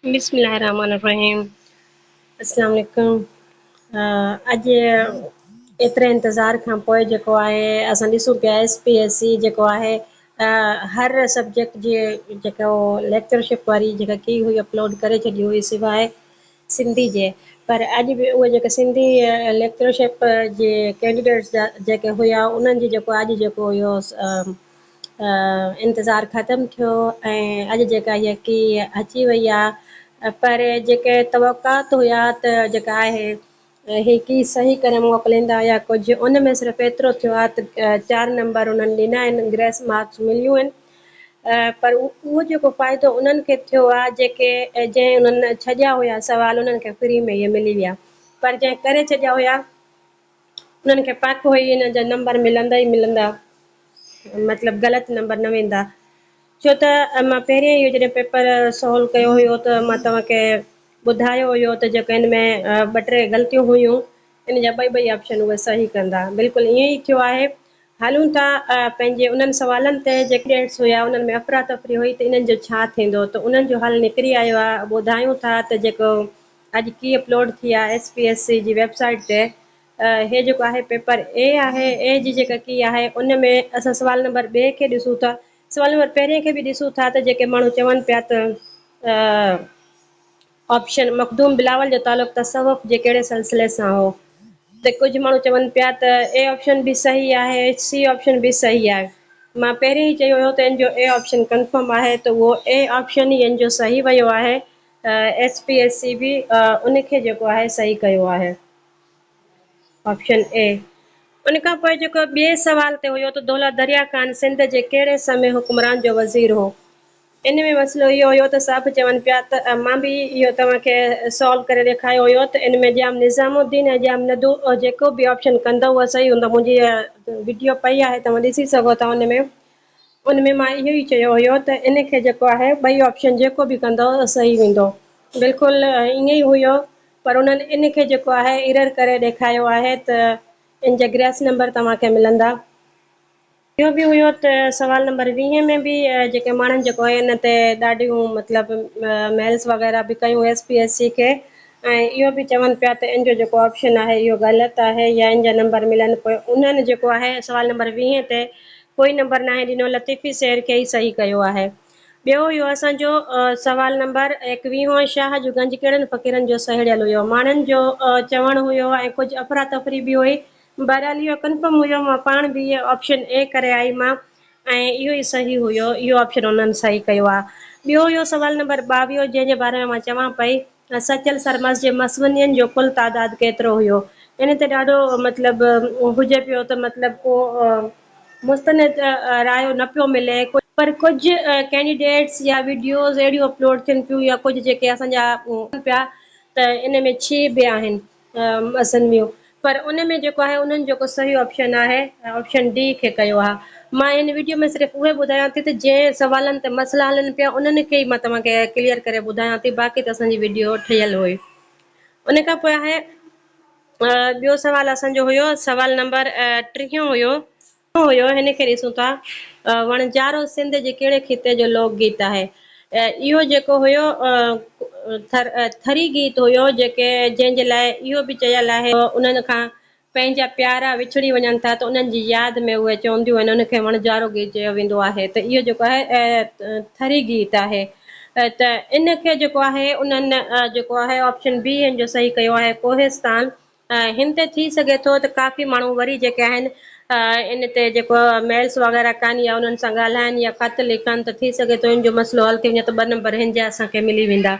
بسم الله الرحمن الرحيم السلام عليڪم اڄ ايتري انتظار کان پوء جيڪو آهي اسان ڏسون پيا ايس پي ايس سي جيڪو آهي هر سبجيڪٽ جي جيڪو ليڪچرشپ واري جيڪا ڪي هئي اپلوڊ ڪري ڇڏي هئي سواء سنڌي جي پر اڄ به اهي جيڪي سنڌي ليڪچرشپ جي ڪينڊيڊيٽس جا جيڪي هيا انهن جي جيڪو اڄ جيڪو اهو انتظار ختم ٿيو ۽ اڄ جيڪا هيء ڪي اچي وئي آ پر جيڪي توقعات هيا ته جيڪا آهي هي ڪي صحيح ڪري موڪليندا يا ڪجهه ان ۾ صرف ايترو ٿيو آ ته چار نمبر انهن ڏنا آهن گريس مارڪس مليون آهن پر اهو جيڪو فائدو انهن کي ٿيو آ جيڪي جنهن انهن ڇڏيا هيا سوال انهن کي فري ۾ اهي ملي ويا پر جنهن ڪري ڇڏيا هيا انهن کي پڪ هئي انهن جا نمبر ملندا ئي ملندا مطلب غلط نمبر نه ويندا ڇو ته مان پهرين اهو جڏهن پيپر سالو ڪيو هيو ته مان توهان کي ٻڌايو هيو ته جيڪو ان ۾ ٻه ٽي غلطيون هيون ان جا ٻئي ٻئي آپشن اهي صحيح ڪندا بلڪل ائين ئي ٿيو آهي هلون ٿا پنهنجي انهن سوالن تي جيڪي ڊيٽس هيا انهن ۾ افراتفري هئي ته انهن جو ڇا ٿيندو ته انهن جو حل نڪري آيو آهي ٻڌايون ٿا ته جيڪو اڄ ڪي اپلوڊ ٿي آهي ايس پي ايس سي جي ويب سائيٽ تي هي جيڪو آهي پيپر اي آهي اي جي جيڪا ڪي آهي ان ۾ اسان سوال نمبر ٻئي کي ڏسون ٿا سوال نمبر پهرين کي به ڏسون ٿا ته جيڪي ماڻهو چون پيا ته آپشن مخدوم بلاول جو تعلق تصوف جي ڪهڙي سلسلي سان هو ته ڪجهه ماڻهو چون پيا ته اي آپشن به صحيح آهي سي آپشن به صحيح آهي مان پهرين ئي چيو هيو ته ان جو اي آپشن ڪنفرم آهي ته اهو اي آپشن ئي ان جو صحيح ويو آهي ايس پي ايس سي به ان کي جيڪو آهي صحيح ڪيو آهي آپشن اي ان کان پوء جيڪو ٻئي سوال تي هيو ته دولت دريا خان سنڌ جي ڪهڙي سمي حڪمران جو وزير هو ان ۾ مسئلو اهو هيو ته سڀ چون پيا ته مان به اهو توهان کي سالو ڪري ڏيکايو هيو ته ان ۾ ڄام نظام الدين ۽ ڄام ندو جيڪو به آپشن ڪندو اهو صحيح هوندو منهنجي وڊيو پئي آهي توهان ڏسي سگهو ٿا ان ۾ ان ۾ مان اهو ئي چيو هيو ته ان کي جيڪو آهي ٻئي آپشن جيڪو به ڪندو صحيح ويندو. بلڪل ائين ئي هيو پر انهن ان کي جيڪو آهي ايرر ڪري ڏيکايو آهي ته ان جا گريس نمبر توهان کي ملندا. اهو به هيو ته سوال نمبر ويهين ۾ به جيڪي ماڻهن جيڪو آهي ان تي ڏاڍيون مطلب ميلز وغيره به ڪيون ايس پي ايس سي کي ۽ اهو به چون پيا ته ان جو جيڪو آپشن آهي اهو غلط آهي يا ان جا نمبر ملن پوء انهن جيڪو آهي سوال نمبر ويهين تي ڪوئي نمبر ناهي ڏنو لطيفي شعر کي ئي صحيح ڪيو آهي. ٻيو هيو اسان جو سوال نمبر ايڪويهون شاهه جو گنج ڪهڙن فقيرن جو سهيڙيل هيو ماڻهن جو چوڻ هيو ۽ ڪجهه افراتفري به هئي بهرحال اهو ڪنفرم هيو مان پاڻ به آپشن اي ڪري آئي مان ۽ اهو ئي صحيح هيو اهو آپشن انهن صحيح ڪيو آهي. ٻيو هيو سوال نمبر ٻاويهون جنهن جي باري ۾ مان چوان پئي سچل سرمست جي مثنوين جو ڪل تعداد ڪيترو هيو؟ ان تي ڏاڍو مطلب هجي پيو ته مطلب ڪو مستند رايو نه پيو ملي پر ڪجهه ڪينڊيڊيٽس يا وڊيوز اهڙيون اپلوڊ ٿين پيون يا ڪجهه جيڪي اسان جا پيا ته ان ۾ ڇهه به آهن مثنويون پر ان ۾ جيڪو آهي انهن جيڪو صحيح آپشن آهي آپشن ڊي کي ڪيو آهي مان هن ويڊيو ۾ صرف اهي ٻڌايان ٿي ته جنهن سوالن تي مسئلا هلن پيا انهن کي ئي مان توهان کي ڪليئر ڪري ٻڌايان ٿي باقي ته اسان جي ويڊيو ٺهيل هئي ان کان پوء آهي ٻيو سوال اسان جو هيو سوال نمبر ٽيهون هيو هيو هن کي ڏسون ٿا. وڻجارو سنڌ جي ڪهڙي خطي جو لوڪ گيت آهي؟ اهو جيڪو هيو ٿر ٿري گيت هيو جيڪي جنهن جي لاء اهو به چيل آهي انهن کان پنهنجا پيارا وڇڙي وڃن ٿا ته انهن جي ياد ۾ اهي چونديون آهن ان کي وڻجارو گيت چيو ويندو آهي ته اهو جيڪو آهي ٿري گيت آهي ته ان کي جيڪو آهي انهن جيڪو آهي آپشن بي هن جو صحيح ڪيو آهي ڪوهستان هن تي ٿي سگهي ٿو ته ڪافي ماڻهو وري جيڪي آهن ان تي جيڪو ميلس وغيره ڪن يا انهن سان ڳالهائن يا خط لکن ته ٿي سگهي ٿو ان جو مسئلو حل ٿي وڃي ته ٻه نمبر هن جا اسان کي ملي ويندا.